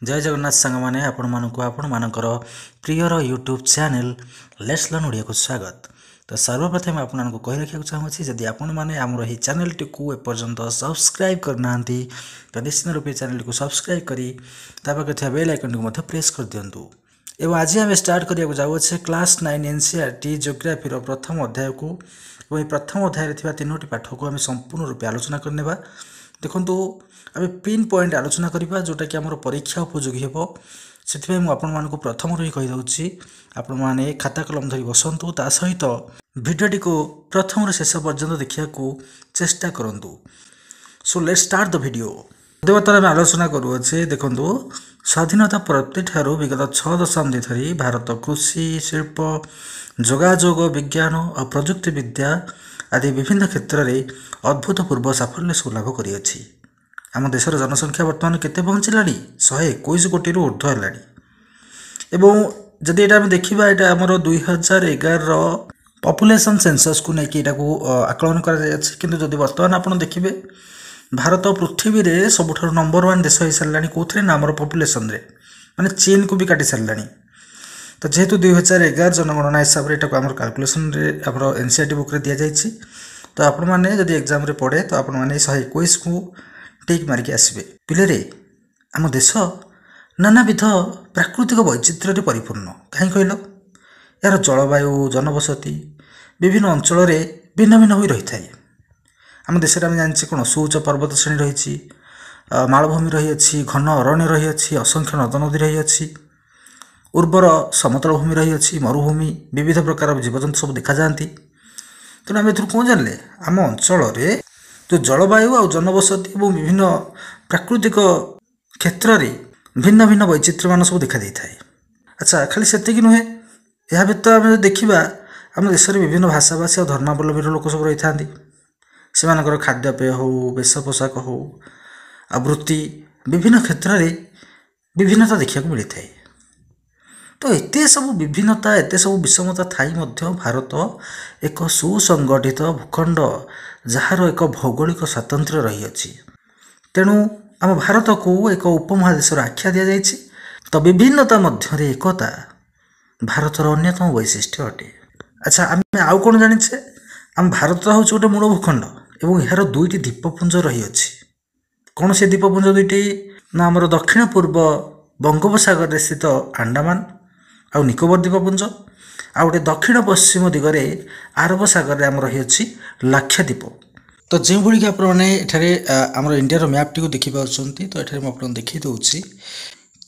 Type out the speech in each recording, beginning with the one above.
ଜୟ ଜଗନ୍ନାଥ ସାଙ୍ଗମାନେ, ଆପଣମାନଙ୍କୁ ଆପଣମାନଙ୍କର ପ୍ରିୟର ୟୁଟ୍ୟୁବ୍ ଚ୍ୟାନେଲ୍ let's learn ଓଡ଼ିଆକୁ ସ୍ୱାଗତ। ତ ସର୍ବପ୍ରଥମେ ଆପଣମାନଙ୍କୁ କହି ରଖିବାକୁ ଚାହୁଁଛି, ଯଦି ଆପଣମାନେ ଆମର ଏହି ଚ୍ୟାନେଲ୍ଟିକୁ ଏପର୍ଯ୍ୟନ୍ତ ସବସ୍କ୍ରାଇବ୍ କରିନାହାନ୍ତି, ତ ନିଶ୍ଚିତ ରୂପେ ଚ୍ୟାନେଲ୍ଟିକୁ ସବସ୍କ୍ରାଇବ୍ କରି ତା ପାଖରେ ଥିବା ବେଲ୍ ଆଇକନ୍ଟିକୁ ମଧ୍ୟ ପ୍ରେସ୍ କରିଦିଅନ୍ତୁ। ଏବଂ ଆଜି ଆମେ ଷ୍ଟାର୍ଟ କରିବାକୁ ଯାଉଅଛେ କ୍ଲାସ୍ 9 NCERT ଜିଓଗ୍ରାଫିର ପ୍ରଥମ ଅଧ୍ୟାୟକୁ, ଏବଂ ଏହି ପ୍ରଥମ ଅଧ୍ୟାୟରେ ଥିବା ତିନୋଟି ପାଠକୁ ଆମେ ସମ୍ପୂର୍ଣ୍ଣ ରୂପେ ଆଲୋଚନା କରିନେବା। ଦେଖନ୍ତୁ, ଆମେ ପିନ୍ ପଏଣ୍ଟ ଆଲୋଚନା କରିବା ଯେଉଁଟାକି ଆମର ପରୀକ୍ଷା ଉପଯୋଗୀ ହେବ। ସେଥିପାଇଁ ମୁଁ ଆପଣମାନଙ୍କୁ ପ୍ରଥମରୁ ହିଁ କହିଦେଉଛି, ଆପଣମାନେ ଖାତା କଲମ ଧରି ବସନ୍ତୁ, ତା ସହିତ ଭିଡ଼ିଓଟିକୁ ପ୍ରଥମରୁ ଶେଷ ପର୍ଯ୍ୟନ୍ତ ଦେଖିବାକୁ ଚେଷ୍ଟା କରନ୍ତୁ। So let start the video. ବର୍ତ୍ତମାନ ଆମେ ଆଲୋଚନା କରୁଅଛେ, ଦେଖନ୍ତୁ, ସ୍ୱାଧୀନତା ପ୍ରାପ୍ତିଠାରୁ ବିଗତ 6 ଦଶନ୍ଧି ଧରି ଭାରତ କୃଷି, ଶିଳ୍ପ, ଯୋଗାଯୋଗ, ବିଜ୍ଞାନ ଓ ପ୍ରଯୁକ୍ତିବିଦ୍ୟା ଆଦି ବିଭିନ୍ନ କ୍ଷେତ୍ରରେ ଅଦ୍ଭୁତପୂର୍ବ ସାଫଲ୍ୟ ସବୁ ଲାଭ କରିଅଛି। ଆମ ଦେଶର ଜନସଂଖ୍ୟା ବର୍ତ୍ତମାନ କେତେ ପହଞ୍ଚିଲାଣି? 121 କୋଟିରୁ ଉର୍ଦ୍ଧ୍ୱ ହେଲାଣି। ଏବଂ ଯଦି ଏଇଟା ଆମେ ଦେଖିବା, ଏଇଟା ଆମର 2011ର ପପୁଲେସନ୍ ସେନ୍ସସ୍କୁ ନେଇକି ଏଇଟାକୁ ଆକଳନ କରାଯାଇଅଛି। କିନ୍ତୁ ଯଦି ବର୍ତ୍ତମାନ ଆପଣ ଦେଖିବେ, ଭାରତ ପୃଥିବୀରେ ସବୁଠାରୁ ନମ୍ବର 1 ଦେଶ ହେଇସାରିଲାଣି। କେଉଁଥିରେ ନା ଆମର ପପୁଲେସନ୍ରେ, ମାନେ ଚୀନକୁ ବି କାଟି ସାରିଲାଣି। ତ ଯେହେତୁ 2011 ଜନଗଣନା ହିସାବରେ ଏଟାକୁ ଆମର କାଲକୁଲେସନ୍ରେ ଆମର NCERT ବୁକ୍ରେ ଦିଆଯାଇଛି, ତ ଆପଣମାନେ ଯଦି ଏକ୍ଜାମ୍ରେ ପଡ଼େ, ତ ଆପଣମାନେ 121କୁ ଟିକ୍ ମାରିକି ଆସିବେ। ପିଲାରେ, ଆମ ଦେଶ ନାନାବିଧ ପ୍ରାକୃତିକ ବୈଚିତ୍ର୍ୟରେ ପରିପୂର୍ଣ୍ଣ। କାହିଁ କହିଲ? ଏହାର ଜଳବାୟୁ, ଜନବସତି ବିଭିନ୍ନ ଅଞ୍ଚଳରେ ଭିନ୍ନ ଭିନ୍ନ ହୋଇ ରହିଥାଏ। ଆମ ଦେଶରେ ଆମେ ଜାଣିଛେ କ'ଣ, ସୁଉଚ୍ଚ ପର୍ବତ ଶ୍ରେଣୀ ରହିଛି, ମାଳଭୂମି ରହିଅଛି, ଘନ ଅରଣ୍ୟ ରହିଅଛି, ଅସଂଖ୍ୟ ନଦ ନଦୀ ରହିଅଛି, ଉର୍ବର ସମତଳ ଭୂମି ରହିଅଛି, ମରୁଭୂମି, ବିବିଧ ପ୍ରକାର ଜୀବଜନ୍ତୁ ସବୁ ଦେଖାଯାଆନ୍ତି। ତେଣୁ ଆମେ ଏଥିରୁ କ'ଣ ଜାଣିଲେ? ଆମ ଅଞ୍ଚଳରେ ଯେଉଁ ଜଳବାୟୁ ଆଉ ଜନବସତି ଏବଂ ବିଭିନ୍ନ ପ୍ରାକୃତିକ କ୍ଷେତ୍ରରେ ଭିନ୍ନ ଭିନ୍ନ ବୈଚିତ୍ର୍ୟମାନ ସବୁ ଦେଖାଦେଇଥାଏ। ଆଚ୍ଛା, ଖାଲି ସେତିକି ନୁହେଁ, ଏହା ବ୍ୟତୀତ ଆମେ ଯଦି ଦେଖିବା, ଆମ ଦେଶରେ ବିଭିନ୍ନ ଭାଷାଭାଷୀ ଆଉ ଧର୍ମାବଲମ୍ବୀର ଲୋକ ସବୁ ରହିଥାନ୍ତି। ସେମାନଙ୍କର ଖାଦ୍ୟପେୟ ହେଉ, ବେଶ ପୋଷାକ ହେଉ ଆଉ ବୃତ୍ତି, ବିଭିନ୍ନ କ୍ଷେତ୍ରରେ ବିଭିନ୍ନତା ଦେଖିବାକୁ ମିଳିଥାଏ। ତ ଏତେ ସବୁ ବିଭିନ୍ନତା, ଏତେ ସବୁ ବିଷମତା ଥାଇ ମଧ୍ୟ ଭାରତ ଏକ ସୁସଂଗଠିତ ଭୂଖଣ୍ଡ, ଯାହାର ଏକ ଭୌଗୋଳିକ ସ୍ୱାତନ୍ତ୍ର୍ୟ ରହିଅଛି। ତେଣୁ ଆମ ଭାରତକୁ ଏକ ଉପମହାଦେଶର ଆଖ୍ୟା ଦିଆଯାଇଛି। ତ ବିଭିନ୍ନତା ମଧ୍ୟରେ ଏକତା ଭାରତର ଅନ୍ୟତମ ବୈଶିଷ୍ଟ୍ୟ ଅଟେ। ଆଚ୍ଛା, ଆମେ ଆଉ କ'ଣ ଜାଣିଛେ? ଆମ ଭାରତ ହେଉଛି ଗୋଟେ ମୂଳ ଭୂଖଣ୍ଡ ଏବଂ ଏହାର ଦୁଇଟି ଦ୍ୱୀପପୁଞ୍ଜ ରହିଅଛି। କ'ଣ ସେ ଦ୍ୱୀପପୁଞ୍ଜ ଦୁଇଟି ନା ଆମର ଦକ୍ଷିଣ ପୂର୍ବ ବଙ୍ଗୋପସାଗରରେ ସ୍ଥିତ ଆଣ୍ଡାମାନ ଆଉ ନିକୋବର ଦ୍ୱୀପପୁଞ୍ଜ, ଆଉ ଗୋଟେ ଦକ୍ଷିଣ ପଶ୍ଚିମ ଦିଗରେ ଆରବ ସାଗରରେ ଆମର ରହିଅଛି ଲାକ୍ଷାଦ୍ୱୀପ। ତ ଯେଉଁଭଳି କି ଆପଣମାନେ ଏଠାରେ ଆମର ଇଣ୍ଡିଆର ମ୍ୟାପ୍ଟିକୁ ଦେଖିପାରୁଛନ୍ତି, ତ ଏଠାରେ ମୁଁ ଆପଣଙ୍କୁ ଦେଖାଇ ଦେଉଛି।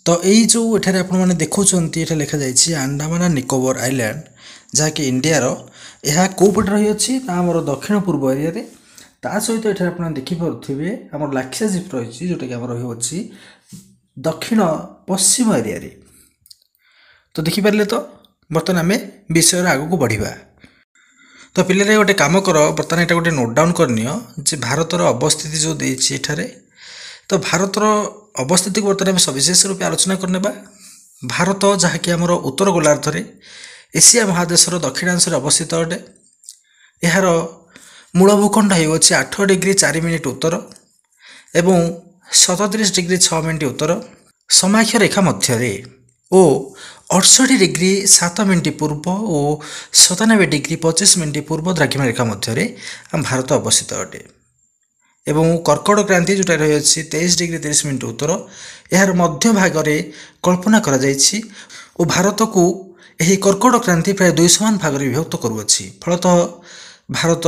ତ ଏଇ ଯେଉଁ ଏଠାରେ ଆପଣମାନେ ଦେଖୁଛନ୍ତି, ଏଠାରେ ଲେଖାଯାଇଛି ଆଣ୍ଡାମାନ ନିକୋବର ଆଇଲ୍ୟାଣ୍ଡ, ଯାହାକି ଇଣ୍ଡିଆର। ଏହା କେଉଁ ପଟେ ରହିଅଛି ନା ଆମର ଦକ୍ଷିଣ ପୂର୍ବ ଏରିଆରେ। ତା ସହିତ ଏଠାରେ ଆପଣ ଦେଖିପାରୁଥିବେ ଆମର ଲାକ୍ଷାଦ୍ୱୀପ ରହିଛି, ଯେଉଁଟାକି ଆମର ରହିଅଛି ଦକ୍ଷିଣ ପଶ୍ଚିମ ଏରିଆରେ। ତ ଦେଖିପାରିଲେ? ତ ବର୍ତ୍ତମାନ ଆମେ ବିଷୟରେ ଆଗକୁ ବଢ଼ିବା। ତ ପିଲାରେ, ଗୋଟେ କାମ କର, ବର୍ତ୍ତମାନ ଏଇଟା ଗୋଟେ ନୋଟ୍ ଡାଉନ୍ କରିନିଅ ଯେ ଭାରତର ଅବସ୍ଥିତି ଯେଉଁ ଦେଇଛି ଏଠାରେ। ତ ଭାରତର ଅବସ୍ଥିତିକୁ ବର୍ତ୍ତମାନ ଆମେ ସବିଶେଷ ରୂପେ ଆଲୋଚନା କରିନେବା। ଭାରତ ଯାହାକି ଆମର ଉତ୍ତର ଗୋଲାର୍ଦ୍ଧରେ ଏସିଆ ମହାଦେଶର ଦକ୍ଷିଣାଂଶରେ ଅବସ୍ଥିତ ଅଟେ। ଏହାର ମୂଳ ଭୂଖଣ୍ଡ ହେଉଅଛି 8 ଡିଗ୍ରୀ 4 ମିନିଟ୍ ଉତ୍ତର ଏବଂ 37 ଡିଗ୍ରୀ 6 ମିନିଟ୍ ଉତ୍ତର ସମାକ୍ଷ ରେଖା ମଧ୍ୟରେ ଓ 68 ଡିଗ୍ରୀ 7 ମିନିଟ୍ ପୂର୍ବ ଓ 97 ଡିଗ୍ରୀ 25 ମିନିଟ୍ ପୂର୍ବ ଦ୍ରାଘିମା ରେଖା ମଧ୍ୟରେ ଆମ ଭାରତ ଅବସ୍ଥିତ ଅଟେ। ଏବଂ କର୍କଟ କ୍ରାନ୍ତି ଯେଉଁଟା ରହିଅଛି 23 ଡିଗ୍ରୀ 30 ମିନିଟ୍ ଉତ୍ତର, ଏହାର ମଧ୍ୟଭାଗରେ କଳ୍ପନା କରାଯାଇଛି ଓ ଭାରତକୁ ଏହି କର୍କଟ କ୍ରାନ୍ତି ପ୍ରାୟ ଦୁଇ ସମାନ ଭାଗରେ ବିଭକ୍ତ କରୁଅଛି। ଫଳତଃ ଭାରତ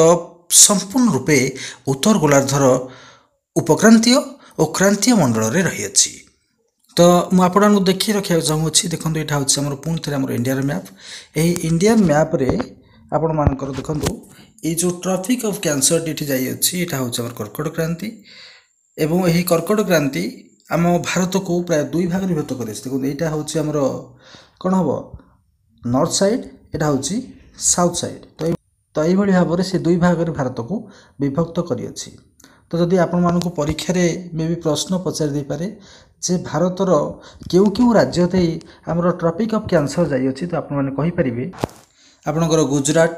ସମ୍ପୂର୍ଣ୍ଣ ରୂପେ ଉତ୍ତର ଗୋଲାର୍ଦ୍ଧର ଉପକ୍ରାନ୍ତୀୟ ଓ କ୍ରାନ୍ତୀୟ ମଣ୍ଡଳରେ ରହିଅଛି। ତ ମୁଁ ଆପଣଙ୍କୁ ଦେଖି ରଖିବାକୁ ଚାହୁଁଅଛି। ଦେଖନ୍ତୁ, ଏଇଟା ହେଉଛି ଆମର ପୁଣି ଥରେ ଆମର ଇଣ୍ଡିଆର ମ୍ୟାପ୍। ଏହି ଇଣ୍ଡିଆନ୍ ମ୍ୟାପ୍ରେ ଆପଣମାନଙ୍କର ଦେଖନ୍ତୁ, ଏଇ ଯେଉଁ ଟ୍ରପିକ୍ ଅଫ୍ କ୍ୟାନ୍ସରଟି ଏଠି ଯାଇଅଛି, ଏଇଟା ହେଉଛି ଆମର କର୍କଟ କ୍ରାନ୍ତି। ଏବଂ ଏହି କର୍କଟ କ୍ରାନ୍ତି ଆମ ଭାରତକୁ ପ୍ରାୟ ଦୁଇ ଭାଗରେ ବିଭକ୍ତ କରିଅଛି। ଦେଖନ୍ତୁ, ଏଇଟା ହେଉଛି ଆମର କ'ଣ ହେବ, ନର୍ଥ ସାଇଡ଼୍, ଏଇଟା ହେଉଛି ସାଉଥ୍ ସାଇଡ଼୍। ତ ଏଇଭଳି ଭାବରେ ସେ ଦୁଇ ଭାଗରେ ଭାରତକୁ ବିଭକ୍ତ କରିଅଛି। ତ ଯଦି ଆପଣମାନଙ୍କୁ ପରୀକ୍ଷାରେ ମେ ବି ପ୍ରଶ୍ନ ପଚାରି ଦେଇପାରେ ଯେ ଭାରତର କେଉଁ କେଉଁ ରାଜ୍ୟ ଦେଇ ଆମର ଟ୍ରପିକ୍ ଅଫ୍ କ୍ୟାନ୍ସର ଯାଇଅଛି, ତ ଆପଣମାନେ କହିପାରିବେ ଆପଣଙ୍କର ଗୁଜୁରାଟ,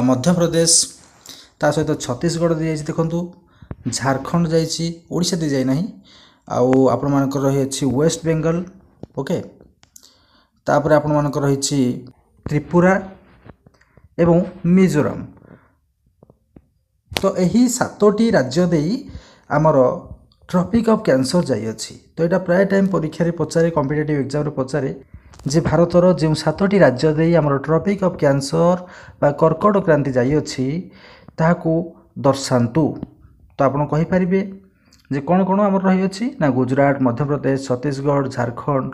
ମଧ୍ୟପ୍ରଦେଶ, ତା ସହିତ ଛତିଶଗଡ଼ ଦେଇଯାଇଛି, ଦେଖନ୍ତୁ ଝାଡ଼ଖଣ୍ଡ ଯାଇଛି, ଓଡ଼ିଶା ଦେଇ ଯାଇନାହିଁ, ଆଉ ଆପଣମାନଙ୍କର ରହିଅଛି ୱେଷ୍ଟ ବେଙ୍ଗଲ, ଓକେ, ତାପରେ ଆପଣମାନଙ୍କର ରହିଛି ତ୍ରିପୁରା ଏବଂ ମିଜୋରାମ। ତ ଏହି 7ଟି ରାଜ୍ୟ ଦେଇ ଆମର ଟ୍ରପିକ୍ ଅଫ୍ କ୍ୟାନ୍ସର ଯାଇଅଛି। ତ ଏଇଟା ପ୍ରାୟ ଟାଇମ୍ ପରୀକ୍ଷାରେ ପଚାରେ, କମ୍ପିଟେଟିଭ୍ ଏକ୍ଜାମ୍ରେ ପଚାରେ ଯେ ଭାରତର ଯେଉଁ 7ଟି ରାଜ୍ୟ ଦେଇ ଆମର ଟ୍ରପିକ୍ ଅଫ୍ କ୍ୟାନ୍ସର ବା କର୍କଟ କ୍ରାନ୍ତି ଯାଇଅଛି ତାହାକୁ ଦର୍ଶାନ୍ତୁ। ତ ଆପଣ କହିପାରିବେ ଯେ କ'ଣ କ'ଣ ଆମର ରହିଅଛି ନା ଗୁଜୁରାଟ, ମଧ୍ୟପ୍ରଦେଶ, ଛତିଶଗଡ଼, ଝାଡ଼ଖଣ୍ଡ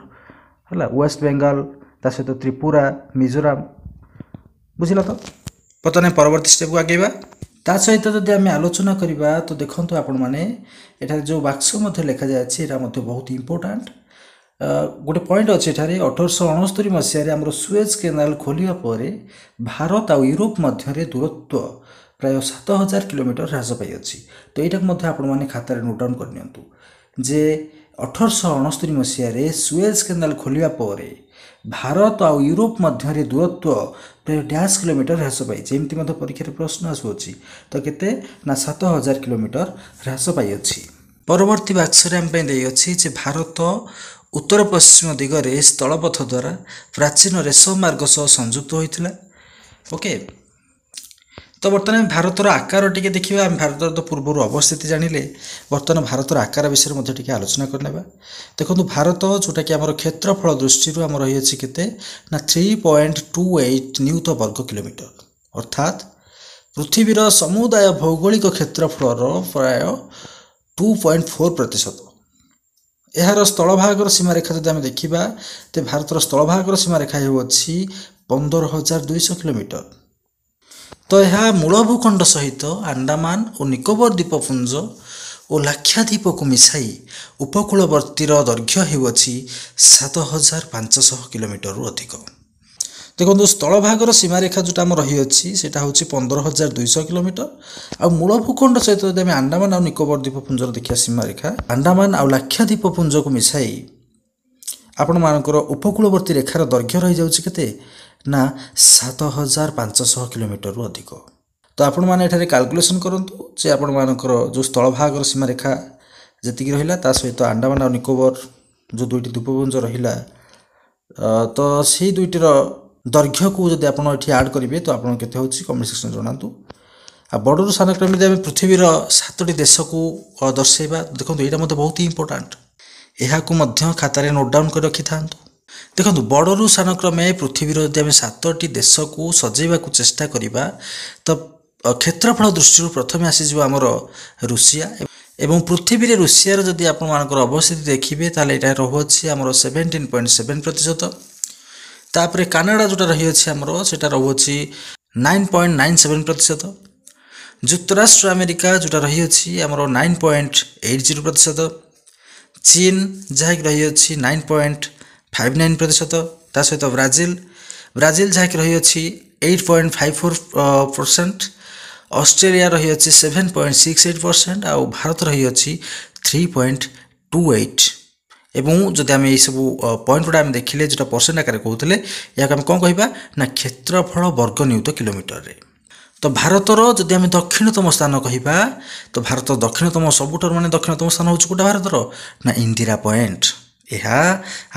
ହେଲା, ୱେଷ୍ଟ ବେଙ୍ଗଲ, ତା ସହିତ ତ୍ରିପୁରା, ମିଜୋରାମ। ବୁଝିଲ ତ? ବର୍ତ୍ତମାନ ପରବର୍ତ୍ତୀ ଷ୍ଟେପ୍କୁ ଆଗେଇବା। ତା ସହିତ ଯଦି ଆମେ ଆଲୋଚନା କରିବା ତ ଦେଖନ୍ତୁ ଆପଣମାନେ ଏଠାରେ ଯେଉଁ ବାକ୍ସ ମଧ୍ୟ ଲେଖାଯାଇଅଛି ଏଇଟା ମଧ୍ୟ ବହୁତ ଇମ୍ପୋର୍ଟାଣ୍ଟ। ଗୋଟେ ପଏଣ୍ଟ ଅଛି ଏଠାରେ, 1869 ମସିହାରେ ଆମର ସୁଏଜ୍ କେନାଲ ଖୋଲିବା ପରେ ଭାରତ ଆଉ ୟୁରୋପ ମଧ୍ୟରେ ଦୂରତ୍ୱ ପ୍ରାୟ 7000 କିଲୋମିଟର ହ୍ରାସ ପାଇଅଛି। ତ ଏଇଟାକୁ ମଧ୍ୟ ଆପଣମାନେ ଖାତାରେ ନୋଟ୍ ଡାଉନ୍ କରିନିଅନ୍ତୁ ଯେ 1869 ମସିହାରେ ସୁଏଜ୍ କେନାଲ ଖୋଲିବା ପରେ ଭାରତ ଆଉ ୟୁରୋପ ମଧ୍ୟରେ ଦୂରତ୍ୱ ପ୍ରାୟ ଡ୍ୟାସ୍ କିଲୋମିଟର ହ୍ରାସ ପାଇଛି। ଏମିତି ମଧ୍ୟ ପରୀକ୍ଷାରେ ପ୍ରଶ୍ନ ଆସୁଅଛି। ତ କେତେ ନା 7000 କିଲୋମିଟର ହ୍ରାସ ପାଇଅଛି। ପରବର୍ତ୍ତୀ ବାକ୍ସରେ ଆମ ପାଇଁ ଦେଇଅଛି ଯେ ଭାରତ ଉତ୍ତର ପଶ୍ଚିମ ଦିଗରେ ସ୍ଥଳପଥ ଦ୍ୱାରା ପ୍ରାଚୀନ ରେଶମ ମାର୍ଗ ସହ ସଂଯୁକ୍ତ ହୋଇଥିଲା। ଓକେ, ତ ବର୍ତ୍ତମାନ ଆମେ ଭାରତର ଆକାର ଟିକେ ଦେଖିବା। ଆମେ ଭାରତର ତ ପୂର୍ବରୁ ଅବସ୍ଥିତି ଜାଣିଲେ, ବର୍ତ୍ତମାନ ଭାରତର ଆକାର ବିଷୟରେ ମଧ୍ୟ ଟିକେ ଆଲୋଚନା କରିନେବା। ଦେଖନ୍ତୁ ଭାରତ ଯେଉଁଟାକି ଆମର କ୍ଷେତ୍ରଫଳ ଦୃଷ୍ଟିରୁ ଆମର ରହିଅଛି କେତେ ନା 3.28 ନିୟୁତ ବର୍ଗ କିଲୋମିଟର, ଅର୍ଥାତ୍ ପୃଥିବୀର ସମୁଦାୟ ଭୌଗୋଳିକ କ୍ଷେତ୍ରଫଳର ପ୍ରାୟ 2.4%। ଏହାର ସ୍ଥଳଭାଗର ସୀମାରେଖା ଯଦି ଆମେ ଦେଖିବା ତେବେ ଭାରତର ସ୍ଥଳଭାଗର ସୀମାରେଖା ହେଉଅଛି 15,200 କିଲୋମିଟର। ତ ଏହା ମୂଳ ଭୂଖଣ୍ଡ ସହିତ ଆଣ୍ଡାମାନ ଓ ନିକୋବର ଦ୍ୱୀପପୁଞ୍ଜ ଓ ଲାକ୍ଷାଦ୍ୱୀପକୁ ମିଶାଇ ଉପକୂଳବର୍ତ୍ତୀର ଦୈର୍ଘ୍ୟ ହେଉଅଛି 7500 କିଲୋମିଟରରୁ ଅଧିକ। ଦେଖନ୍ତୁ ସ୍ଥଳଭାଗର ସୀମାରେଖା ଯେଉଁଟା ଆମର ରହିଅଛି ସେଇଟା ହେଉଛି 15,200 କିଲୋମିଟର। ଆଉ ମୂଳ ଭୂଖଣ୍ଡ ସହିତ ଯଦି ଆମେ ଆଣ୍ଡାମାନ ଆଉ ନିକୋବର ଦ୍ୱୀପପୁଞ୍ଜର ଦେଖିବା ସୀମାରେଖା, ଆଣ୍ଡାମାନ ଆଉ ଲାକ୍ଷାଦ୍ୱୀପପୁଞ୍ଜକୁ ମିଶାଇ ଆପଣମାନଙ୍କର ଉପକୂଳବର୍ତ୍ତୀ ରେଖାର ଦୈର୍ଘ୍ୟ ରହିଯାଉଛି କେତେ ନା 7500 କିଲୋମିଟରରୁ ଅଧିକ। ତ ଆପଣମାନେ ଏଠାରେ କାଲକୁଲେସନ୍ କରନ୍ତୁ ଯେ ଆପଣମାନଙ୍କର ଯେଉଁ ସ୍ଥଳଭାଗର ସୀମାରେଖା ଯେତିକି ରହିଲା ତା ସହିତ ଆଣ୍ଡାମାନ ଆଉ ନିକୋବର ଯେଉଁ ଦୁଇଟି ଦ୍ୱୀପପୁଞ୍ଜ ରହିଲା, ତ ସେଇ ଦୁଇଟିର ଦୈର୍ଘ୍ୟକୁ ଯଦି ଆପଣ ଏଠି ଆଡ଼୍ କରିବେ ତ ଆପଣ କେତେ ହେଉଛି କମେଣ୍ଟ ସେକ୍ସନରେ ଜଣାନ୍ତୁ। ଆଉ ବଡ଼ରୁ ସାନ କ୍ରମେ ଯଦି ଆମେ ପୃଥିବୀର 7ଟି ଦେଶକୁ ଦର୍ଶାଇବା, ଦେଖନ୍ତୁ ଏଇଟା ମଧ୍ୟ ବହୁତ ଇମ୍ପୋର୍ଟାଣ୍ଟ, ଏହାକୁ ମଧ୍ୟ ଖାତାରେ ନୋଟ୍ ଡାଉନ୍ କରି ରଖିଥାନ୍ତୁ। ଦେଖନ୍ତୁ ବଡ଼ରୁ ସାନ କ୍ରମେ ପୃଥିବୀର ଯଦି ଆମେ 7ଟି ଦେଶକୁ ସଜେଇବାକୁ ଚେଷ୍ଟା କରିବା ତ କ୍ଷେତ୍ରଫଳ ଦୃଷ୍ଟିରୁ ପ୍ରଥମେ ଆସିଯିବ ଆମର ରୁଷିଆ। ଏବଂ ପୃଥିବୀରେ ରୁଷିଆର ଯଦି ଆପଣମାନଙ୍କର ଅବସ୍ଥିତି ଦେଖିବେ ତାହେଲେ ଏଇଟା ରହୁଅଛି ଆମର 17.7%। ତାପରେ କାନାଡ଼ା ଯେଉଁଟା ରହିଅଛି ଆମର ସେଇଟା ରହୁଅଛି 9.97%। ଯୁକ୍ତରାଷ୍ଟ୍ର ଆମେରିକା ଯେଉଁଟା ରହିଅଛି ଆମର 9.80%। ଚୀନ ଯାହାକି ରହିଅଛି 9.59%। ତା ସହିତ ବ୍ରାଜିଲ ଯାହାକି ରହିଅଛି 8.54%। ଅଷ୍ଟ୍ରେଲିଆ ରହିଅଛି 7.68% ଆଉ ଭାରତ ରହିଅଛି 3.28। ଏବଂ ଯଦି ଆମେ ଏଇସବୁ ପଏଣ୍ଟ ଗୁଡ଼ା ଆମେ ଦେଖିଲେ ଯେଉଁଟା ପରସେଣ୍ଟ ଆକାରରେ କହୁଥିଲେ, ଏହାକୁ ଆମେ କ'ଣ କହିବା ନା କ୍ଷେତ୍ରଫଳ ବର୍ଗ ନିୟୁତ କିଲୋମିଟରରେ। ତ ଭାରତର ଯଦି ଆମେ ଦକ୍ଷିଣତମ ସ୍ଥାନ କହିବା ତ ଭାରତ ଦକ୍ଷିଣତମ ସବୁଠାରୁ ମାନେ ଦକ୍ଷିଣତମ ସ୍ଥାନ ହେଉଛି କେଉଁଟା ଭାରତର ନା ଇନ୍ଦିରା ପଏଣ୍ଟ। ଏହା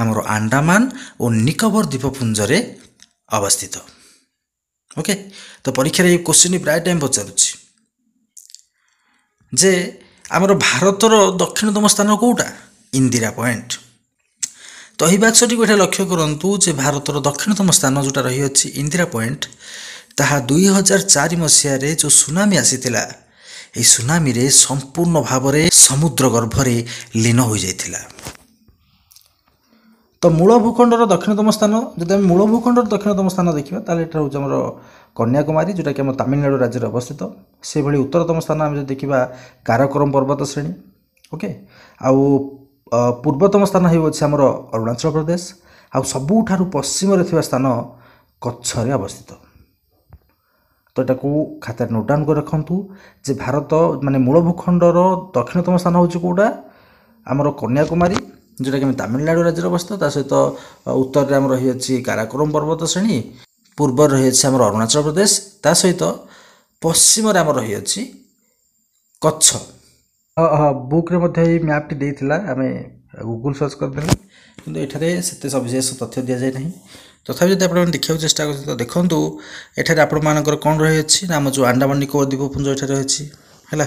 ଆମର ଆଣ୍ଡାମାନ ଓ ନିକୋବର ଦ୍ୱୀପପୁଞ୍ଜରେ ଅବସ୍ଥିତ। ଓକେ, ତ ପରୀକ୍ଷାରେ ଏଇ କୋଶ୍ଚିନ୍ ପ୍ରାୟ ଟାଇମ୍ ପଚାରୁଛି ଯେ ଆମର ଭାରତର ଦକ୍ଷିଣତମ ସ୍ଥାନ କେଉଁଟା, ଇନ୍ଦିରା ପଏଣ୍ଟ। ତ ଏହି ବାକ୍ସଟିକୁ ଏଠାରେ ଲକ୍ଷ୍ୟ କରନ୍ତୁ ଯେ ଭାରତର ଦକ୍ଷିଣତମ ସ୍ଥାନ ଯେଉଁଟା ରହିଅଛି ଇନ୍ଦିରା ପଏଣ୍ଟ, ତାହା 2004 ମସିହାରେ ଯେଉଁ ସୁନାମି ଆସିଥିଲା ଏହି ସୁନାମିରେ ସମ୍ପୂର୍ଣ୍ଣ ଭାବରେ ସମୁଦ୍ର ଗର୍ଭରେ ଲୀନ ହୋଇଯାଇଥିଲା। ତ ମୂଳ ଭୂଖଣ୍ଡର ଦକ୍ଷିଣତମ ସ୍ଥାନ ଯଦି ଆମେ ମୂଳ ଭୂଖଣ୍ଡର ଦକ୍ଷିଣତମ ସ୍ଥାନ ଦେଖିବା ତାହେଲେ ଏଟା ହେଉଛି ଆମର କନ୍ୟାକୁମାରୀ, ଯେଉଁଟାକି ଆମ ତାମିଲନାଡ଼ୁ ରାଜ୍ୟରେ ଅବସ୍ଥିତ। ସେଭଳି ଉତ୍ତରତମ ସ୍ଥାନ ଆମେ ଯଦି ଦେଖିବା କାରାକୋରମ ପର୍ବତ ଶ୍ରେଣୀ। ଓକେ, ଆଉ ପୂର୍ବତମ ସ୍ଥାନ ହେଉଅଛି ଆମର ଅରୁଣାଚଳ ପ୍ରଦେଶ। ଆଉ ସବୁଠାରୁ ପଶ୍ଚିମରେ ଥିବା ସ୍ଥାନ କଚ୍ଛରେ ଅବସ୍ଥିତ। ତ ଏଟାକୁ ଖାତାରେ ନୋଟ୍ ଡାଉନ୍ କରି ରଖନ୍ତୁ ଯେ ଭାରତ ମାନେ ମୂଳ ଭୂଖଣ୍ଡର ଦକ୍ଷିଣତମ ସ୍ଥାନ ହେଉଛି କେଉଁଟା, ଆମର କନ୍ୟାକୁମାରୀ, ଯେଉଁଟାକି ଆମେ ତାମିଲନାଡ଼ୁ ରାଜ୍ୟରେ ଅବସ୍ଥିତ। ତା ସହିତ ଉତ୍ତରରେ ଆମର ରହିଅଛି କାରାକୋରମ ପର୍ବତ ଶ୍ରେଣୀ, ପୂର୍ବରେ ରହିଅଛି ଆମର ଅରୁଣାଚଳ ପ୍ରଦେଶ, ତା ସହିତ ପଶ୍ଚିମରେ ଆମର ରହିଅଛି କଚ୍ଛ। ବୁକ୍ରେ ମଧ୍ୟ ଏଇ ମ୍ୟାପ୍ଟି ଦେଇଥିଲା, ଆମେ ଗୁଗୁଲ୍ ସର୍ଚ୍ଚ କରିଦେଲେ, କିନ୍ତୁ ଏଠାରେ ସେତେ ସବିଶେଷ ତଥ୍ୟ ଦିଆଯାଇ ନାହିଁ। ତଥାପି ଯଦି ଆପଣମାନେ ଦେଖିବାକୁ ଚେଷ୍ଟା କରୁଛନ୍ତି, ତ ଦେଖନ୍ତୁ ଏଠାରେ ଆପଣମାନଙ୍କର କ'ଣ ରହିଅଛି ନା ଆମ ଯେଉଁ ଆଣ୍ଡାମାନ ନିକୋବର ଦ୍ୱୀପପୁଞ୍ଜ ଏଠାରେ ରହିଛି, ହେଲା।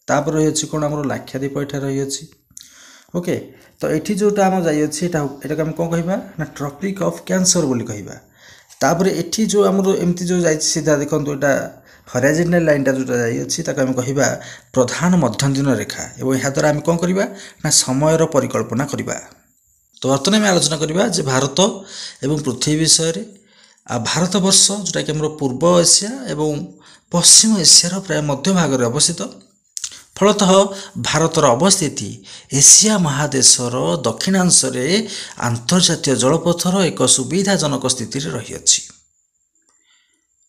ତାପରେ ରହିଅଛି କ'ଣ? ଆମର ଲାକ୍ଷାଦ୍ୱୀପ ଏଠାରେ ରହିଅଛି। ଓକେ, ତ ଏଠି ଯେଉଁଟା ଆମ ଯାଇଅଛି, ଏଇଟା ଏଟାକୁ ଆମେ କ'ଣ କହିବା ନା ଟ୍ରପିକ୍ ଅଫ୍ କ୍ୟାନ୍ସର ବୋଲି କହିବା। ତାପରେ ଏଠି ଯେଉଁ ଆମର ଏମିତି ଯେଉଁ ଯାଇଛି ସିଧା, ଦେଖନ୍ତୁ ଏଇଟା ହରାଇଜେଣ୍ଟାଲ ଲାଇନ୍ଟା ଯେଉଁଟା ଯାଇଅଛି, ତାକୁ ଆମେ କହିବା ପ୍ରଧାନ ମଧ୍ୟନ୍ଦିନ ରେଖା, ଏବଂ ଏହାଦ୍ୱାରା ଆମେ କ'ଣ କରିବା ନା ସମୟର ପରିକଳ୍ପନା କରିବା। ତ ବର୍ତ୍ତମାନ ଆମେ ଆଲୋଚନା କରିବା ଯେ ଭାରତ ଏବଂ ପୃଥିବୀ ବିଷୟରେ। ଆଉ ଭାରତବର୍ଷ ଯେଉଁଟାକି ଆମର ପୂର୍ବ ଏସିଆ ଏବଂ ପଶ୍ଚିମ ଏସିଆର ପ୍ରାୟ ମଧ୍ୟଭାଗରେ ଅବସ୍ଥିତ। ଫଳତଃ ଭାରତର ଅବସ୍ଥିତି ଏସିଆ ମହାଦେଶର ଦକ୍ଷିଣାଂଶରେ ଆନ୍ତର୍ଜାତୀୟ ଜଳପଥର ଏକ ସୁବିଧାଜନକ ସ୍ଥିତିରେ ରହିଅଛି।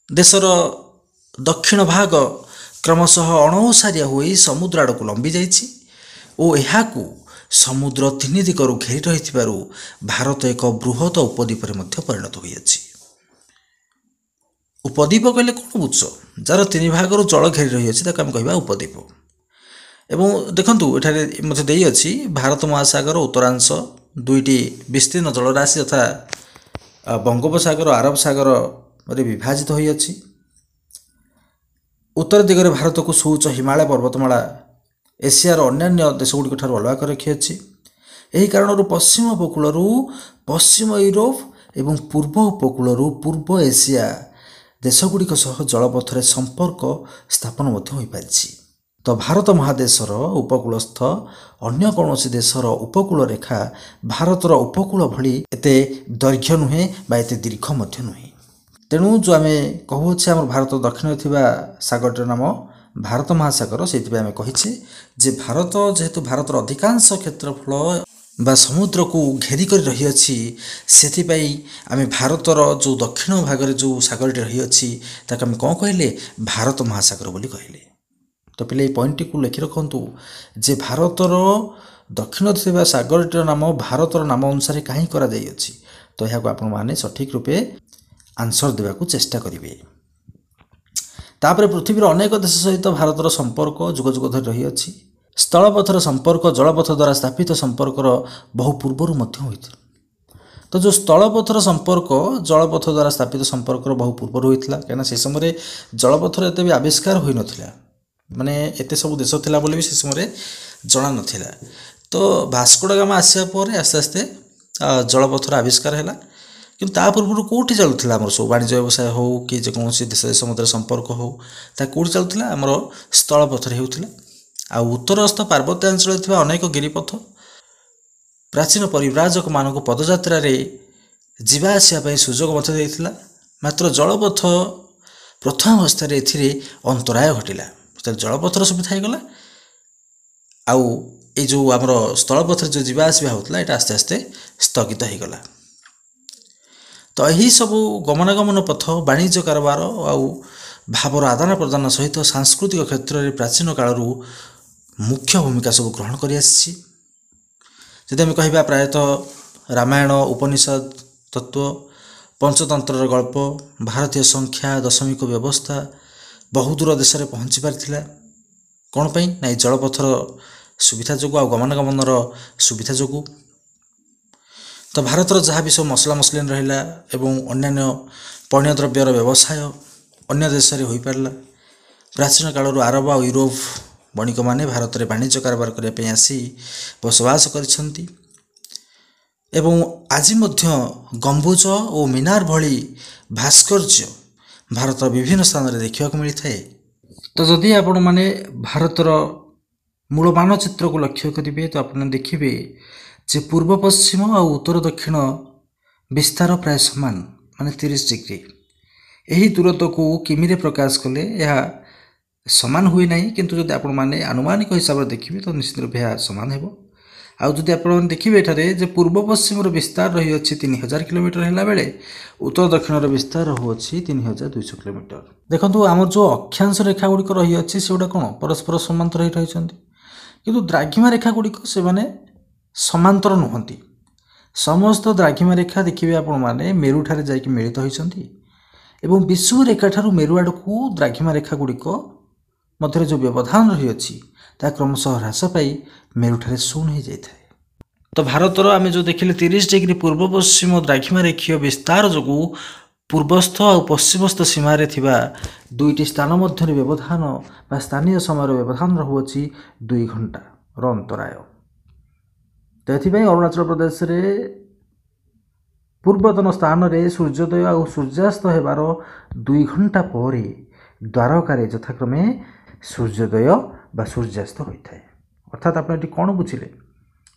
ଦେଶର ଦକ୍ଷିଣ ଭାଗ କ୍ରମଶଃ ଅଣଓସାରିଆ ହୋଇ ସମୁଦ୍ର ଆଡ଼କୁ ଲମ୍ବି ଯାଇଛି ଓ ଏହାକୁ ସମୁଦ୍ର ତିନି ଦିଗରୁ ଘେରି ରହିଥିବାରୁ ଭାରତ ଏକ ବୃହତ ଉପଦ୍ୱୀପରେ ମଧ୍ୟ ପରିଣତ ହୋଇଅଛି। ଉପଦ୍ୱୀପ କହିଲେ କ'ଣ ବୁଝୁଛ? ଯାହାର ତିନି ଭାଗରୁ ଜଳ ଘେରି ରହିଅଛି, ତାକୁ ଆମେ କହିବା ଉପଦ୍ୱୀପ। ଏବଂ ଦେଖନ୍ତୁ ଏଠାରେ ମଧ୍ୟ ଦେଇଅଛି, ଭାରତ ମହାସାଗର ଉତ୍ତରାଂଶ ଦୁଇଟି ବିସ୍ତୀର୍ଣ୍ଣ ଜଳରାଶି ଯଥା ବଙ୍ଗୋପସାଗର, ଆରବ ସାଗରରେ ବିଭାଜିତ ହୋଇଅଛି। ଉତ୍ତର ଦିଗରେ ଭାରତକୁ ସୁଉଚ୍ଚ ହିମାଳୟ ପର୍ବତମାଳା ଏସିଆର ଅନ୍ୟାନ୍ୟ ଦେଶଗୁଡ଼ିକ ଠାରୁ ଅଲଗା କରି ରଖିଅଛି। ଏହି କାରଣରୁ ପଶ୍ଚିମ ଉପକୂଳରୁ ପଶ୍ଚିମ ୟୁରୋପ ଏବଂ ପୂର୍ବ ଉପକୂଳରୁ ପୂର୍ବ ଏସିଆ ଦେଶଗୁଡ଼ିକ ସହ ଜଳପଥରେ ସମ୍ପର୍କ ସ୍ଥାପନ ମଧ୍ୟ ହୋଇପାରିଛି। ତ ଭାରତ ମହାଦେଶର ଉପକୂଳସ୍ଥ ଅନ୍ୟ କୌଣସି ଦେଶର ଉପକୂଳ ରେଖା ଭାରତର ଉପକୂଳ ଭଳି ଏତେ ଦୈର୍ଘ୍ୟ ନୁହେଁ ବା ଏତେ ଦୀର୍ଘ ମଧ୍ୟ ନୁହେଁ। ତେଣୁ ଯେଉଁ ଆମେ କହୁଅଛେ ଆମର ଭାରତ ଦକ୍ଷିଣରେ ଥିବା ସାଗରଟିର ନାମ ଭାରତ ମହାସାଗର, ସେଇଥିପାଇଁ ଆମେ କହିଛେ ଯେ ଭାରତ ଯେହେତୁ ଭାରତର ଅଧିକାଂଶ କ୍ଷେତ୍ରଫଳ ବା ସମୁଦ୍ରକୁ ଘେରି କରି ରହିଅଛି, ସେଥିପାଇଁ ଆମେ ଭାରତର ଯେଉଁ ଦକ୍ଷିଣ ଭାଗରେ ଯେଉଁ ସାଗରଟି ରହିଅଛି, ତାକୁ ଆମେ କ'ଣ କହିଲେ? ଭାରତ ମହାସାଗର ବୋଲି କହିଲେ। ତ ପିଲେ, ଏଇ ପଏଣ୍ଟଟିକୁ ଲେଖି ରଖନ୍ତୁ ଯେ ଭାରତର ଦକ୍ଷିଣରେ ଥିବା ସାଗରଟିର ନାମ ଭାରତର ନାମ ଅନୁସାରେ କାହିଁ କରାଯାଇଅଛି। ତ ଏହାକୁ ଆପଣମାନେ ସଠିକ୍ ରୂପେ ଆନ୍ସର ଦେବାକୁ ଚେଷ୍ଟା କରିବେ। ତାପରେ ପୃଥିବୀର ଅନେକ ଦେଶ ସହିତ ଭାରତର ସମ୍ପର୍କ ଯୁଗ ଯୁଗ ଧରି ରହିଅଛି। ସ୍ଥଳପଥର ସମ୍ପର୍କ ଜଳପଥ ଦ୍ୱାରା ସ୍ଥାପିତ ସମ୍ପର୍କର ବହୁ ପୂର୍ବରୁ ମଧ୍ୟ ହୋଇଥିଲା। ତ ଯେଉଁ ସ୍ଥଳପଥର ସମ୍ପର୍କ ଜଳପଥ ଦ୍ୱାରା ସ୍ଥାପିତ ସମ୍ପର୍କର ବହୁ ପୂର୍ବରୁ ହୋଇଥିଲା, କାହିଁକିନା ସେ ସମୟରେ ଜଳପଥର ଏତେ ବି ଆବିଷ୍କାର ହୋଇନଥିଲା, ମାନେ ଏତେ ସବୁ ଦେଶ ଥିଲା ବୋଲି ବି ସେ ସମୟରେ ଜଣା ନଥିଲା। ତ ଭାସ୍କୋଡ଼ାଗାମା ଆସିବା ପରେ ଆସ୍ତେ ଆସ୍ତେ ଜଳପଥର ଆବିଷ୍କାର ହେଲା। କିନ୍ତୁ ତା ପୂର୍ବରୁ କେଉଁଠି ଚାଲୁଥିଲା ଆମର ସବୁ ବାଣିଜ୍ୟ ବ୍ୟବସାୟ ହେଉ କି ଯେକୌଣସି ଦେଶ ଦେଶ ମଧ୍ୟରେ ସମ୍ପର୍କ ହେଉ, ତା କେଉଁଠି ଚାଲୁଥିଲା? ଆମର ସ୍ଥଳପଥରେ ହେଉଥିଲା। ଆଉ ଉତ୍ତରସ୍ଥ ପାର୍ବତ୍ୟାଞ୍ଚଳରେ ଥିବା ଅନେକ ଗିରିପଥ ପ୍ରାଚୀନ ପରିବ୍ରାଜକମାନଙ୍କୁ ପଦଯାତ୍ରାରେ ଯିବା ଆସିବା ପାଇଁ ସୁଯୋଗ ମଧ୍ୟ ଦେଇଥିଲା। ମାତ୍ର ଜଳପଥ ପ୍ରଥମ ଅବସ୍ଥାରେ ଏଥିରେ ଅନ୍ତରାୟ ଘଟିଲା। ଯେତେବେଳେ ଜଳପଥର ସୁବିଧା ହେଇଗଲା, ଆଉ ଏଇ ଯେଉଁ ଆମର ସ୍ଥଳପଥରେ ଯେଉଁ ଯିବା ଆସିବା ହେଉଥିଲା, ଏଇଟା ଆସ୍ତେ ଆସ୍ତେ ସ୍ଥଗିତ ହେଇଗଲା। ତ ଏହି ସବୁ ଗମନାଗମନ ପଥ ବାଣିଜ୍ୟ କାରବାର ଆଉ ଭାବର ଆଦାନ ପ୍ରଦାନ ସହିତ ସାଂସ୍କୃତିକ କ୍ଷେତ୍ରରେ ପ୍ରାଚୀନ କାଳରୁ ମୁଖ୍ୟ ଭୂମିକା ସବୁ ଗ୍ରହଣ କରିଆସିଛି। ଯଦି ଆମେ କହିବା, ପ୍ରାୟତଃ ରାମାୟଣ, ଉପନିଷଦ ତତ୍ତ୍ୱ, ପଞ୍ଚତନ୍ତ୍ରର ଗଳ୍ପ, ଭାରତୀୟ ସଂଖ୍ୟା ଦଶମିକ ବ୍ୟବସ୍ଥା ବହୁ ଦୂର ଦେଶରେ ପହଞ୍ଚି ପାରିଥିଲା। କ'ଣ ପାଇଁ ନା ଏଇ ଜଳପଥର ସୁବିଧା ଯୋଗୁଁ ଆଉ ଗମନାଗମନର ସୁବିଧା ଯୋଗୁଁ। ତ ଭାରତର ଯାହା ବି ସବୁ ମସଲା ମସଲିନ ରହିଲା ଏବଂ ଅନ୍ୟାନ୍ୟ ପଣ୍ୟ ଦ୍ରବ୍ୟର ବ୍ୟବସାୟ ଅନ୍ୟ ଦେଶରେ ହୋଇପାରିଲା। ପ୍ରାଚୀନ କାଳରୁ ଆରବ ଆଉ ୟୁରୋପ ବଣିକମାନେ ଭାରତରେ ବାଣିଜ୍ୟ କାରବାର କରିବା ପାଇଁ ଆସି ବସବାସ କରିଛନ୍ତି ଏବଂ ଆଜି ମଧ୍ୟ ଗମ୍ବୁଜ ଓ ମିନାର ଭଳି ଭାସ୍କର୍ଯ୍ୟ ଭାରତର ବିଭିନ୍ନ ସ୍ଥାନରେ ଦେଖିବାକୁ ମିଳିଥାଏ। ତ ଯଦି ଆପଣମାନେ ଭାରତର ମୂଳ ମାନଚିତ୍ରକୁ ଲକ୍ଷ୍ୟ କରିବେ, ତ ଆପଣ ଦେଖିବେ ଯେ ପୂର୍ବ ପଶ୍ଚିମ ଆଉ ଉତ୍ତର ଦକ୍ଷିଣ ବିସ୍ତାର ପ୍ରାୟ ସମାନ, ମାନେ 30 ଡିଗ୍ରୀ। ଏହି ଦୂରତ୍ୱକୁ କିମିରେ ପ୍ରକାଶ କଲେ ଏହା ସମାନ ହୁଏ ନାହିଁ, କିନ୍ତୁ ଯଦି ଆପଣମାନେ ଆନୁମାନିକ ହିସାବରେ ଦେଖିବେ, ତ ନିଶ୍ଚିତ ରୂପେ ଏହା ସମାନ ହେବ। ଆଉ ଯଦି ଆପଣମାନେ ଦେଖିବେ ଏଠାରେ ଯେ ପୂର୍ବ ପଶ୍ଚିମର ବିସ୍ତାର ରହିଅଛି 3000 କିଲୋମିଟର ହେଲା ବେଳେ ଉତ୍ତର ଦକ୍ଷିଣର ବିସ୍ତାର ରହୁଅଛି 3200 କିଲୋମିଟର। ଦେଖନ୍ତୁ, ଆମର ଯେଉଁ ଅକ୍ଷାଂଶ ରେଖା ଗୁଡ଼ିକ ରହିଅଛି, ସେଗୁଡ଼ା କ'ଣ ପରସ୍ପର ସମାନ୍ତର ହୋଇ ରହିଛନ୍ତି, କିନ୍ତୁ ଦ୍ରାଘିମା ରେଖା ଗୁଡ଼ିକ ସେମାନେ ସମାନ୍ତର ନୁହନ୍ତି। ସମସ୍ତ ଦ୍ରାଘିମା ରେଖା ଦେଖିବେ ଆପଣମାନେ ମେରୁଠାରେ ଯାଇକି ମିଳିତ ହୋଇଛନ୍ତି ଏବଂ ବିଷୁବ ରେଖାଠାରୁ ମେରୁ ଆଡ଼କୁ ଦ୍ରାଘିମା ରେଖା ଗୁଡ଼ିକ ମଧ୍ୟରେ ଯେଉଁ ବ୍ୟବଧାନ ରହିଅଛି, ତାହା କ୍ରମଶଃ ହ୍ରାସ ପାଇ ମେରୁଠାରେ ଶୂନ ହୋଇଯାଇଥାଏ। ତ ଭାରତର ଆମେ ଯେଉଁ ଦେଖିଲେ 30 ଡିଗ୍ରୀ ପୂର୍ବ ପଶ୍ଚିମ ଦ୍ରାଘିମା ରେଖୀୟ ବିସ୍ତାର ଯୋଗୁଁ ପୂର୍ବସ୍ଥ ଆଉ ପଶ୍ଚିମସ୍ଥ ସୀମାରେ ଥିବା ଦୁଇଟି ସ୍ଥାନ ମଧ୍ୟରେ ବ୍ୟବଧାନ ବା ସ୍ଥାନୀୟ ସମୟର ବ୍ୟବଧାନ ରହୁଅଛି 2 ଘଣ୍ଟାର ଅନ୍ତରାୟ। ତ ଏଥିପାଇଁ ଅରୁଣାଚଳ ପ୍ରଦେଶରେ ପୂର୍ବତନ ସ୍ଥାନରେ ସୂର୍ଯ୍ୟୋଦୟ ଆଉ ସୂର୍ଯ୍ୟାସ୍ତ ହେବାର 2 ଘଣ୍ଟା ପରେ ଦ୍ୱାରକାରେ ଯଥାକ୍ରମେ ସୂର୍ଯ୍ୟୋଦୟ ବା ସୂର୍ଯ୍ୟାସ୍ତ ହୋଇଥାଏ। ଅର୍ଥାତ୍ ଆପଣ ଏଠି କ'ଣ ବୁଝିଲେ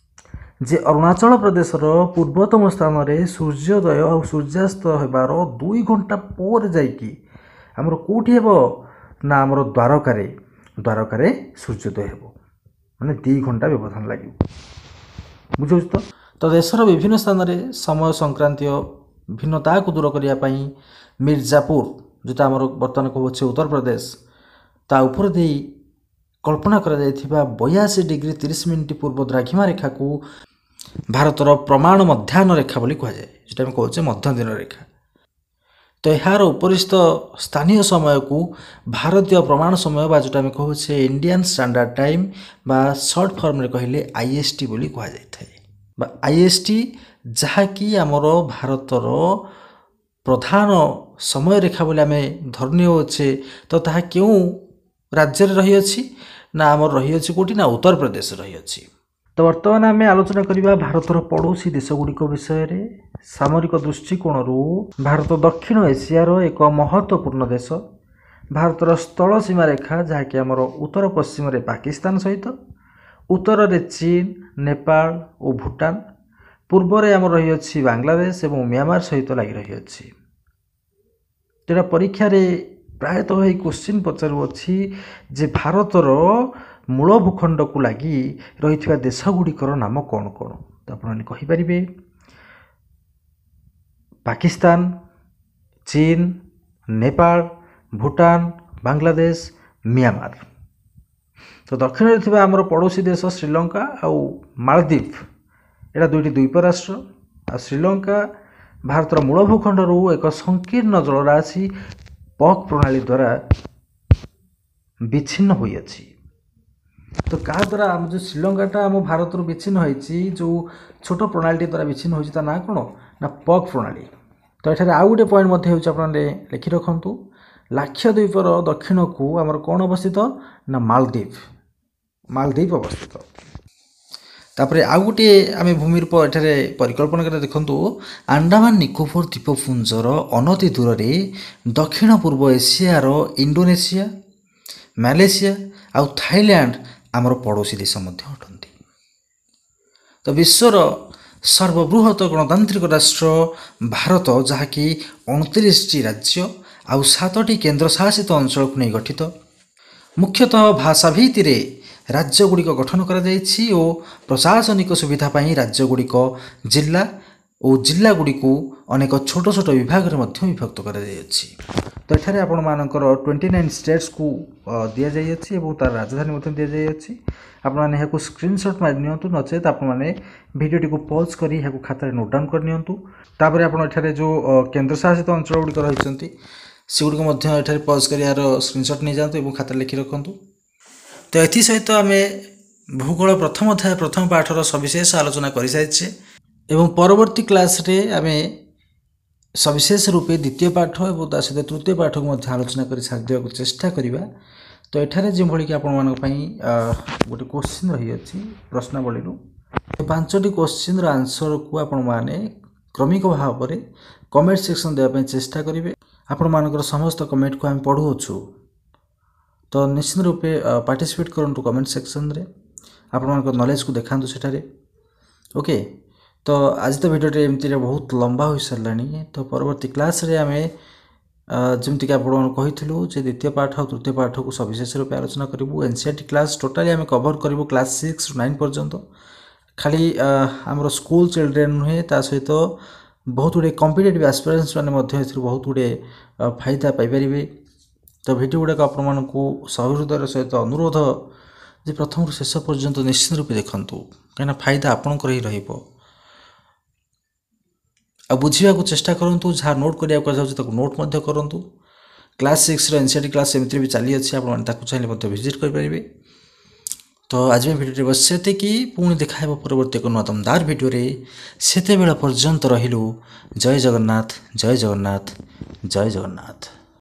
ଯେ ଅରୁଣାଚଳ ପ୍ରଦେଶର ପୂର୍ବତମ ସ୍ଥାନରେ ସୂର୍ଯ୍ୟୋଦୟ ଆଉ ସୂର୍ଯ୍ୟାସ୍ତ ହେବାର 2 ଘଣ୍ଟା ପରେ ଯାଇକି ଆମର କେଉଁଠି ହେବ ନା ଆମର ଦ୍ୱାରକାରେ ସୂର୍ଯ୍ୟୋଦୟ ହେବ, ମାନେ 2 ଘଣ୍ଟା ବ୍ୟବଧାନ ଲାଗିବ। ବୁଝାଉଛି ତ? ତ ଦେଶର ବିଭିନ୍ନ ସ୍ଥାନରେ ସମୟ ସଂକ୍ରାନ୍ତୀୟ ଭିନ୍ନତାକୁ ଦୂର କରିବା ପାଇଁ ମିର୍ଜାପୁର, ଯେଉଁଟା ଆମର ବର୍ତ୍ତମାନ କହୁଅଛେ ଉତ୍ତରପ୍ରଦେଶ, ତା ଉପରେ ଦେଇ କଳ୍ପନା କରାଯାଇଥିବା 82 ଡିଗ୍ରୀ 30 ମିନିଟ୍ ପୂର୍ବ ଦ୍ରାଘିମା ରେଖାକୁ ଭାରତର ପ୍ରମାଣ ମଧ୍ୟାହ୍ନ ରେଖା ବୋଲି କୁହାଯାଏ, ଯେଉଁଟା ଆମେ କହୁଛେ ମଧ୍ୟଦିନ ରେଖା। ତ ଏହାର ଉପରିସ୍ଥ ସ୍ଥାନୀୟ ସମୟକୁ ଭାରତୀୟ ପ୍ରମାଣ ସମୟ ବା ଯେଉଁଟା ଆମେ କହୁଛେ ଇଣ୍ଡିଆନ୍ ଷ୍ଟାଣ୍ଡାର୍ଡ଼ ଟାଇମ୍ ବା ସର୍ଟ ଫର୍ମରେ କହିଲେ IST ବୋଲି କୁହାଯାଇଥାଏ, ବା IST ଯାହାକି ଆମର ଭାରତର ପ୍ରଧାନ ସମୟ ରେଖା ବୋଲି ଆମେ ଧରି ନେଉଅଛେ। ତ ତାହା କେଉଁ ରାଜ୍ୟରେ ରହିଅଛି ନା ଆମର ରହିଅଛି କେଉଁଠି ନା ଉତ୍ତରପ୍ରଦେଶରେ ରହିଅଛି। ତ ବର୍ତ୍ତମାନ ଆମେ ଆଲୋଚନା କରିବା ଭାରତର ପଡ଼ୋଶୀ ଦେଶଗୁଡ଼ିକ ବିଷୟରେ। ସାମରିକ ଦୃଷ୍ଟିକୋଣରୁ ଭାରତ ଦକ୍ଷିଣ ଏସିଆର ଏକ ମହତ୍ତ୍ୱପୂର୍ଣ୍ଣ ଦେଶ। ଭାରତର ସ୍ଥଳ ସୀମାରେଖା ଯାହାକି ଆମର ଉତ୍ତର ପଶ୍ଚିମରେ ପାକିସ୍ତାନ ସହିତ, ଉତ୍ତରରେ ଚୀନ, ନେପାଳ ଓ ଭୁଟାନ, ପୂର୍ବରେ ଆମର ରହିଅଛି ବାଂଲାଦେଶ ଏବଂ ମିଆଁମାର ସହିତ ଲାଗି ରହିଅଛି। ତେଣୁ ପରୀକ୍ଷାରେ ପ୍ରାୟତଃ ଏହି କୋଶ୍ଚିନ୍ ପଚାରୁଅଛି ଯେ ଭାରତର ମୂଳ ଭୂଖଣ୍ଡକୁ ଲାଗି ରହିଥିବା ଦେଶଗୁଡ଼ିକର ନାମ କ'ଣ କ'ଣ? ତ ଆପଣମାନେ କହିପାରିବେ ପାକିସ୍ତାନ, ଚୀନ, ନେପାଳ, ଭୁଟାନ, ବାଂଲାଦେଶ, ମିଆଁମାର। ତ ଦକ୍ଷିଣରେ ଥିବା ଆମର ପଡ଼ୋଶୀ ଦେଶ ଶ୍ରୀଲଙ୍କା ଆଉ ମାଳଦ୍ୱୀପ, ଏଇଟା ଦୁଇଟି ଦ୍ୱୀପ ରାଷ୍ଟ୍ର। ଆଉ ଶ୍ରୀଲଙ୍କା ଭାରତର ମୂଳ ଭୂଖଣ୍ଡରୁ ଏକ ସଂକୀର୍ଣ୍ଣ ଜଳରାଶି ପକ୍ ପ୍ରଣାଳୀ ଦ୍ୱାରା ବିଚ୍ଛିନ୍ନ ହୋଇଅଛି। ତ କାହା ଦ୍ୱାରା ଆମ ଯେଉଁ ଶ୍ରୀଲଙ୍କାଟା ଆମ ଭାରତରୁ ବିଚ୍ଛିନ୍ନ ହୋଇଛି, ଯେଉଁ ଛୋଟ ପ୍ରଣାଳୀଟି ଦ୍ୱାରା ବିଚ୍ଛିନ୍ନ ହୋଇଛି ତା ନାଁ କ'ଣ ନା ପକ୍ ପ୍ରଣାଳୀ। ତ ଏଠାରେ ଆଉ ଗୋଟେ ପଏଣ୍ଟ ମଧ୍ୟ ହେଉଛି, ଆପଣମାନେ ଲେଖି ରଖନ୍ତୁ, ଲାକ୍ଷାଦ୍ୱୀପର ଦକ୍ଷିଣକୁ ଆମର କ'ଣ ଅବସ୍ଥିତ ନା ମାଳଦ୍ୱୀପ ଅବସ୍ଥିତ। ତାପରେ ଆଉ ଗୋଟିଏ ଆମେ ଭୂମି ରୂପ ଏଠାରେ ପରିକଳ୍ପନା କରି ଦେଖନ୍ତୁ, ଆଣ୍ଡାମାନ ନିକୋବର ଦ୍ୱୀପପୁଞ୍ଜର ଅନତି ଦୂରରେ ଦକ୍ଷିଣ ପୂର୍ବ ଏସିଆର ଇଣ୍ଡୋନେସିଆ, ମାଲେସିଆ ଆଉ ଥାଇଲ୍ୟାଣ୍ଡ ଆମର ପଡ଼ୋଶୀ ଦେଶ ମଧ୍ୟ ଅଟନ୍ତି। ତ ବିଶ୍ୱର ସର୍ବବୃହତ ଗଣତାନ୍ତ୍ରିକ ରାଷ୍ଟ୍ର ଭାରତ, ଯାହାକି 29ଟି ରାଜ୍ୟ ଆଉ 7ଟି କେନ୍ଦ୍ରଶାସିତ ଅଞ୍ଚଳକୁ ନେଇ ଗଠିତ। ମୁଖ୍ୟତଃ ଭାଷା ଭିତ୍ତିରେ ରାଜ୍ୟଗୁଡ଼ିକ ଗଠନ କରାଯାଇଛି ଓ ପ୍ରଶାସନିକ ସୁବିଧା ପାଇଁ ରାଜ୍ୟଗୁଡ଼ିକ ଜିଲ୍ଲା ଓ ଜିଲ୍ଲାଗୁଡ଼ିକୁ ଅନେକ ଛୋଟ ଛୋଟ ବିଭାଗରେ ମଧ୍ୟ ବିଭକ୍ତ କରାଯାଇଅଛି। ତ ଏଠାରେ ଆପଣମାନଙ୍କର 29 ଷ୍ଟେଟ୍ସକୁ ଦିଆଯାଇଅଛି ଏବଂ ତା'ର ରାଜଧାନୀ ମଧ୍ୟ ଦିଆଯାଇଅଛି। ଆପଣମାନେ ଏହାକୁ ସ୍କ୍ରିନସଟ୍ ମାରି ନିଅନ୍ତୁ, ନଚେତ୍ ଆପଣମାନେ ଭିଡ଼ିଓଟିକୁ ପଜ୍ କରି ଏହାକୁ ଖାତାରେ ନୋଟ୍ ଡାଉନ୍ କରିନିଅନ୍ତୁ। ତାପରେ ଆପଣ ଏଠାରେ ଯେଉଁ କେନ୍ଦ୍ରଶାସିତ ଅଞ୍ଚଳ ଗୁଡ଼ିକ ରହିଛନ୍ତି ସେଗୁଡ଼ିକ ମଧ୍ୟ ଏଠାରେ ପଜ୍ କରି ଏହାର ସ୍କ୍ରିନସଟ୍ ନେଇଯାଆନ୍ତୁ ଏବଂ ଖାତାରେ ଲେଖି ରଖନ୍ତୁ। ତ ଏଥିସହିତ ଆମେ ଭୂଗୋଳ ପ୍ରଥମ ଅଧ୍ୟାୟ ପ୍ରଥମ ପାଠର ସବିଶେଷ ଆଲୋଚନା କରିସାରିଛେ ଏବଂ ପରବର୍ତ୍ତୀ କ୍ଲାସ୍ରେ ଆମେ ସବିଶେଷ ରୂପେ ଦ୍ୱିତୀୟ ପାଠ ଏବଂ ତା ସହିତ ତୃତୀୟ ପାଠକୁ ମଧ୍ୟ ଆଲୋଚନା କରି ସାରିଦେବାକୁ ଚେଷ୍ଟା କରିବା। ତ ଏଠାରେ ଯେଉଁଭଳି କି ଆପଣମାନଙ୍କ ପାଇଁ ଗୋଟେ କୋଶ୍ଚିନ୍ ରହିଅଛି ପ୍ରଶ୍ନାବଳୀରୁ, 5ଟି କୋଶ୍ଚିନ୍ର ଆନ୍ସର୍କୁ ଆପଣମାନେ କ୍ରମିକ ଭାବରେ କମେଣ୍ଟ ସେକ୍ସନ୍ ଦେବା ପାଇଁ ଚେଷ୍ଟା କରିବେ। ଆପଣମାନଙ୍କର ସମସ୍ତ କମେଣ୍ଟକୁ ଆମେ ପଢ଼ୁଅଛୁ, ତ ନିଶ୍ଚିତ ରୂପେ ପାର୍ଟିସିପେଟ୍ କରନ୍ତୁ କମେଣ୍ଟ ସେକ୍ସନ୍ରେ, ଆପଣମାନଙ୍କ ନଲେଜକୁ ଦେଖାନ୍ତୁ ସେଠାରେ। ଓକେ, ତ ଆଜି ତ ଭିଡ଼ିଓଟି ଏମିତିରେ ବହୁତ ଲମ୍ବା ହୋଇସାରିଲାଣି। ତ ପରବର୍ତ୍ତୀ କ୍ଲାସ୍ରେ ଆମେ ଯେମିତିକି ଆପଣମାନଙ୍କୁ କହିଥିଲୁ ଯେ ଦ୍ୱିତୀୟ ପାଠ ଆଉ ତୃତୀୟ ପାଠକୁ ସବିଶେଷ ରୂପେ ଆଲୋଚନା କରିବୁ। NCERT class totally ଆମେ କଭର୍ କରିବୁ କ୍ଲାସ୍ 6ରୁ 9 ପର୍ଯ୍ୟନ୍ତ। ଖାଲି ଆମର ସ୍କୁଲ ଚିଲଡ୍ରେନ୍ ନୁହେଁ, ତା ସହିତ ବହୁତ ଗୁଡ଼ିଏ କମ୍ପିଟେଟିଭ୍ ଆସ୍ପିରାନ୍ସ ମାନେ ମଧ୍ୟ ଏଥିରୁ ବହୁତ ଗୁଡ଼ିଏ ଫାଇଦା ପାଇପାରିବେ। ତ ଭିଡ଼ିଓ ଗୁଡ଼ାକ ଆପଣମାନଙ୍କୁ ସହୃଦୟର ସହିତ ଅନୁରୋଧ ଯେ ପ୍ରଥମରୁ ଶେଷ ପର୍ଯ୍ୟନ୍ତ ନିଶ୍ଚିତ ରୂପେ ଦେଖନ୍ତୁ, କାହିଁକିନା ଫାଇଦା ଆପଣଙ୍କର ହିଁ ରହିବ। ଆଉ ବୁଝିବାକୁ ଚେଷ୍ଟା କରନ୍ତୁ, ଯାହା ନୋଟ୍ କରିବାକୁ କୁହାଯାଉଛି ତାକୁ ନୋଟ୍ ମଧ୍ୟ କରନ୍ତୁ। କ୍ଲାସ୍ 6ର NCERT class ଏମିତିରେ ବି ଚାଲିଅଛି, ଆପଣମାନେ ତାକୁ ଚାହିଁଲେ ମଧ୍ୟ ଭିଜିଟ୍ କରିପାରିବେ। ତ ଆଜି ପାଇଁ ଭିଡ଼ିଓଟି ବସ ସେତିକି। ପୁଣି ଦେଖା ହେବ ପରବର୍ତ୍ତୀ ଏକ ନୂଆ ଦମଦାର ଭିଡ଼ିଓରେ। ସେତେବେଳ ପର୍ଯ୍ୟନ୍ତ ରହିଲୁ। ଜୟ ଜଗନ୍ନାଥ, ଜୟ ଜଗନ୍ନାଥ, ଜୟ ଜଗନ୍ନାଥ।